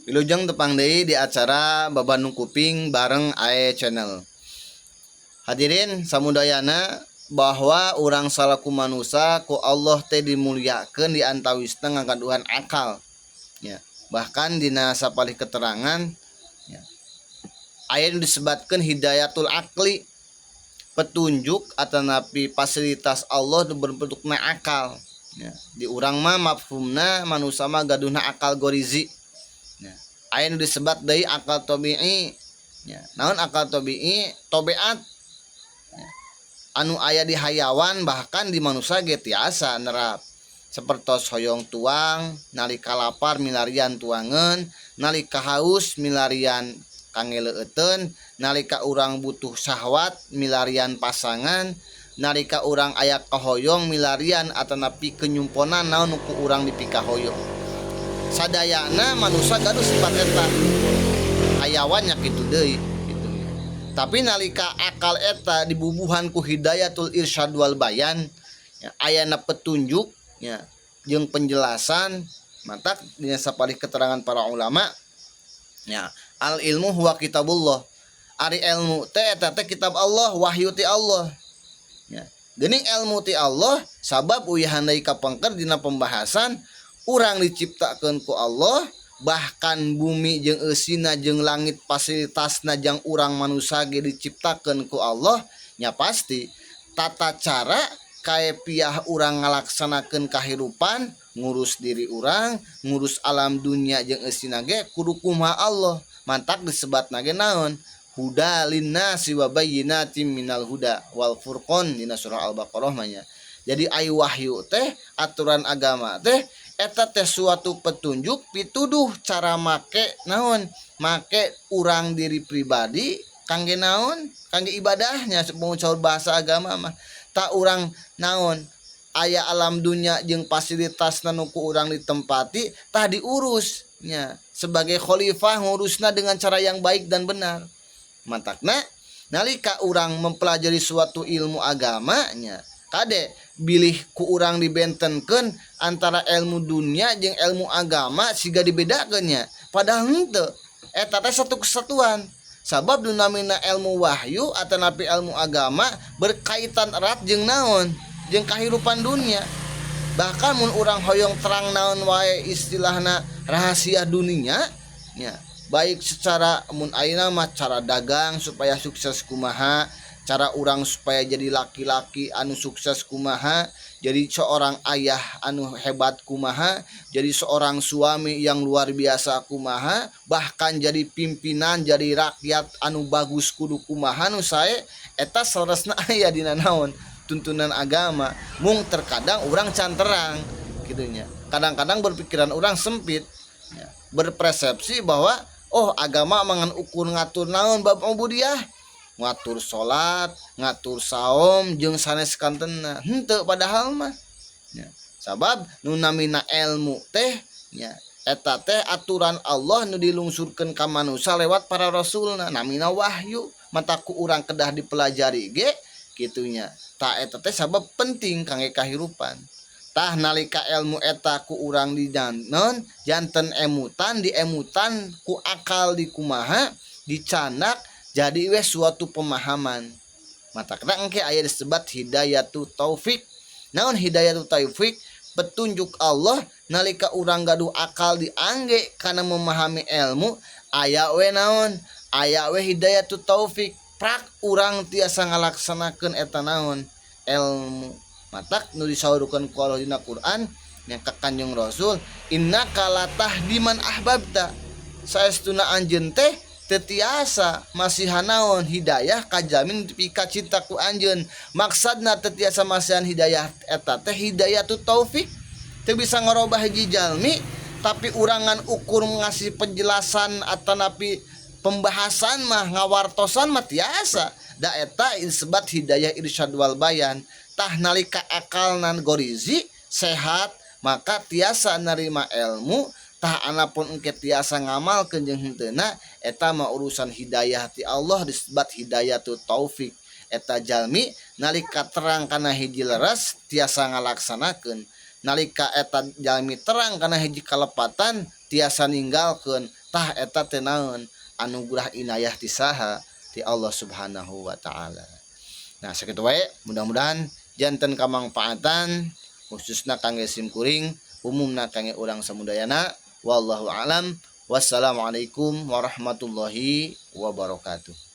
Wilujeng tepang deui di acara Babandung Kuping bareng AE Channel. Hadirin samudayana, bahwa urang salaku manusia ku Allah teh dimuliakeun di antawisna ngagaduhan akal. Ya, bahkan dina sapalih keterangan ya, aya nu disebatkeun hidayatul akli, petunjuk atanapi fasilitas Allah nu berbentukna akal. Ya, di urang mah mafhumna manusia mah gaduhna akal gorizi. Ya, aya nu disebat deui akal tabi'i. Ya, naon akal tabi'i? Tobeat. Ya, anu aya di hayawan, bahkan di manusia ge tiasa nerap, sepertos hoyong tuang nalika lapar milarian tuangan, nalika haus milarian kangeleueuten, nalika urang butuh syahwat milarian pasangan, nalika urang aya kahoyong milarian atanapi kenyumponan naon nu ku urang dipikahoyong. Sadayana manusia gaduh sifat eta, hayawannya kitu deui gitu. Tapi nalika akal eta dibubuhan ku hidayatul irsyad wal bayan ya, ayana petunjuk ya jeung penjelasan. Matak dina sapalih keterangan para ulama ya, al ilmu huwa kitabullah, ari ilmu teh eta teh kitab Allah, wahyu ti Allah ya. Geuning ilmu ti Allah, sabab uyahan deui kapengker dina pembahasan urang diciptakeun ku Allah, bahkan bumi jeung eusina jeung langit fasilitasna jang urang manusia ge diciptakeun ku Allah nya. Pasti tata cara kaepiah urang ngalaksanakeun kahirupan, ngurus diri urang, ngurus alam dunia jeung eusina ge kudu kumaha Allah. Mantak disebatna ge naon? Huda linnasi wa bayyinatin minal huda wal furqan dina surah Al-Baqarah mah nya. Jadi ai wahyu teh, aturan agama teh, eta teh suatu petunjuk, pituduh cara make naon, make urang diri pribadi kangge naon, kangge ibadahnya saur bahasa agama mah. Tak urang naon, aya alam dunia jeung fasilitas nu ku urang ditempati, tah diurus nya sebagai khalifah, ngurusna dengan cara yang baik dan benar. Matakna nalika urang mempelajari suatu ilmu agamanya, kade bilih ku urang dibentenkeun antara ilmu dunia jeung ilmu agama, siga dibedakeun nya, padahal henteu, eta teh satu kesatuan. Sabab nu namina ilmu wahyu atanapi ilmu agama berkaitan erat jeung naon, jeung kahirupan dunia. Bahkan mun urang hoyong terang naon wae istilahna rahasia dunia nya, baik secara mun ayeuna mah cara dagang supaya sukses kumaha, cara urang supaya jadi laki-laki anu sukses kumaha, jadi seorang ayah anu hebat kumaha, jadi seorang suami yang luar biasa kumaha, bahkan jadi pimpinan, jadi rakyat anu bagus kudu kumaha, nu sae eta saleresna aya dina naon, tuntunan agama. Mung terkadang urang can terang gitu nya, kadang-kadang berpikiran urang sempit ya, berpersepsi bahwa oh, agama ngan ukur ngatur naon, bab ubudiyah, ngatur salat, ngatur saum jeung sanes kantena. Henteu, padahal mah ya, sabab nu namina ilmu teh ya, eta teh aturan Allah nu dilungsurkeun ka manusia lewat para rasulna, namina wahyu. Matak ku urang kedah dipelajari ge kitunya. Tah, eta teh sabab penting kangge kahirupan. Tah, nalika ilmu eta ku urang di janten janten emutan, diemutan ku akal, di kumaha dicandak jadi weh suatu pemahaman. Matakna engke aya disebut hidayatu taufik. Naon hidayatu taufik? Petunjuk Allah. Nalika urang gaduh akal diangge karena memahami ilmu, aya we naon, aya we hidayatu taufik, prak urang tiasa ngalaksanakeun eta naon, ilmu. Matak nu disaurkeun ku Allah dina Quran yang ka Kanjeng Rasul, innaka latahdi man ahbabta, saestuna anjeun teh teu tiasa masihan naon, hidayah ka jalmi dipikacinta ku anjeun. Maksudna teu tiasa masihan hidayah eta teh hidayatut taufik, teu bisa ngarobah hiji jalmi, tapi urang ngan ukur ngasih penjelasan atanapi pembahasan mah, ngawartosan mah tiasa. Da eta disebut hidayah irsyad wal bayan. Tah, nalika akal nan gorizi sehat, maka tiasa nerima ilmu. Tah, anapun engke tiasa ngamalkeun jeung henteuna, eta mah urusan hidayah ti Allah, disebut hidayatut taufik. Eta jalmi nalika terang kana hiji leres, tiasa ngalaksanakeun. Nalika eta jalmi terang kana hiji kalepatan, tiasa ninggalkeun. Tah, eta teh naon? Anugerah inayah ti saha? Ti Allah Subhanahu wa Ta'ala. Nah, sakitu wae, mudah-mudahan janten kamangfaatan, khususna kangge sim kuring, umumna kangge urang samudayana. Wallahu alam. Wassalamualaikum warahmatullahi wabarakatuh.